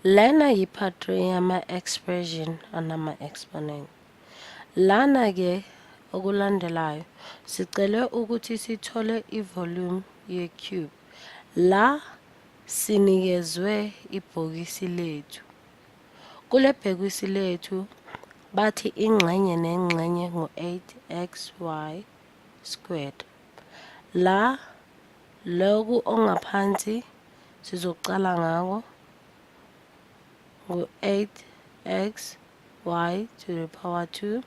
Lena yi-part 3 yama-expression anama-exponent. Lana-ke okulandelayo sicelwe ukuthi sithole i-volume ye-cube. La sinikezwe ibhokisi lethu. Kule bhokisi lethu bathi ingxenye nengxenye ngu-8xy squared. La loku ongaphansi sizocala ngako ngu-8x y to the power 2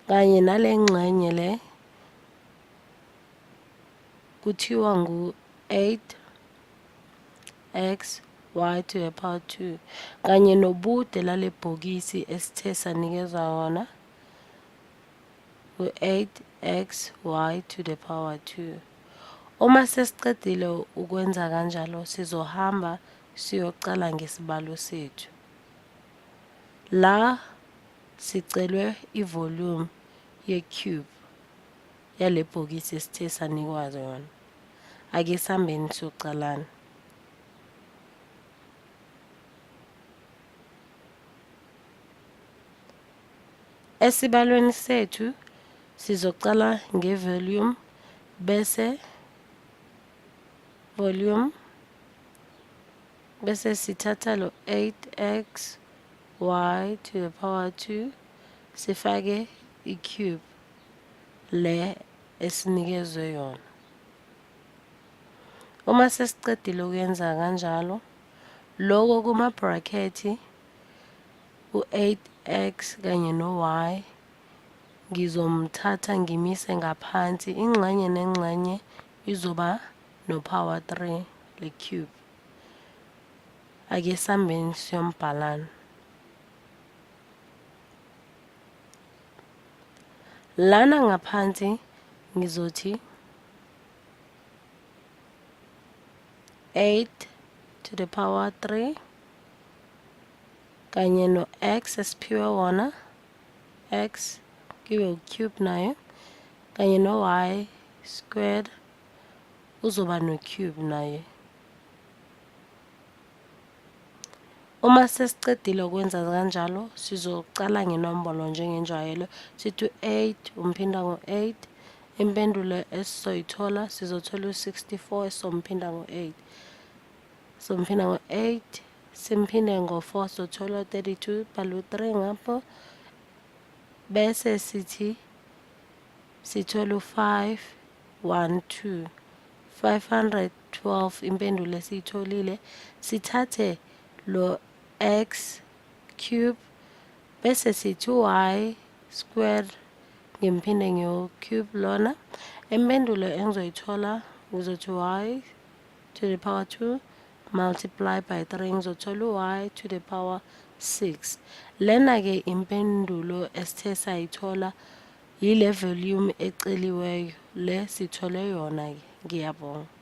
kanye nale ngxenye le kuthiwa ngu-8 x y to the power 2 kanye nobude lale bhokisi esithe sanikezwa wona ngu-8x y to the power 2. Uma sesiqedile ukwenza kanjalo sizohamba siyocala ngesibalo sethu. La sicelwe i-volume ye-cube yale bhokisi esithe sanikwa yona. Ake sihambeni siyocalana. Esibalweni sethu sizocala nge-volume bese volume bese sithatha lo 8x y to the power 2 sifake i-cube le esinikezwe yona. Uma sesiqedile ukuyenza kanjalo, loko kumabhrakhethi u-8x kanye no-y ngizomthatha ngimise ngaphansi ingxenye nengxenye izoba no-power 3 le cube. Ake sambeni siyombhalana. Lana ngaphansi ngizothi 8 to the power 3 kanye no-x esiphiwe wona x kibe u-cube nayo kanye no-y squared uzoba no-cube naye. Uma sesiqedile ukwenza kanjalo sizocala ngenombolo njengenjwayelo sithi u-8 umphinda ngo-8 impendulo esizoyithola sizothola u-64 esizomphinda ngo-8 somphinda ngo-8 simphinde ngo-4 sizothola u-32 bhala u-3 ngapho bese sithi sithola u-5 1 2 512 impendulo esiyitholile sithathe lo x cube bese sithi y squared ngimphinde ngiyo cube lona impendulo engizoyithola ngizothi y to the power 2 multiply by 3 ngizothola u-y to the power 6 lena-ke impendulo esithe sayithola yile volume eceliweyo le sithole yona-ke. Ngiyabonga.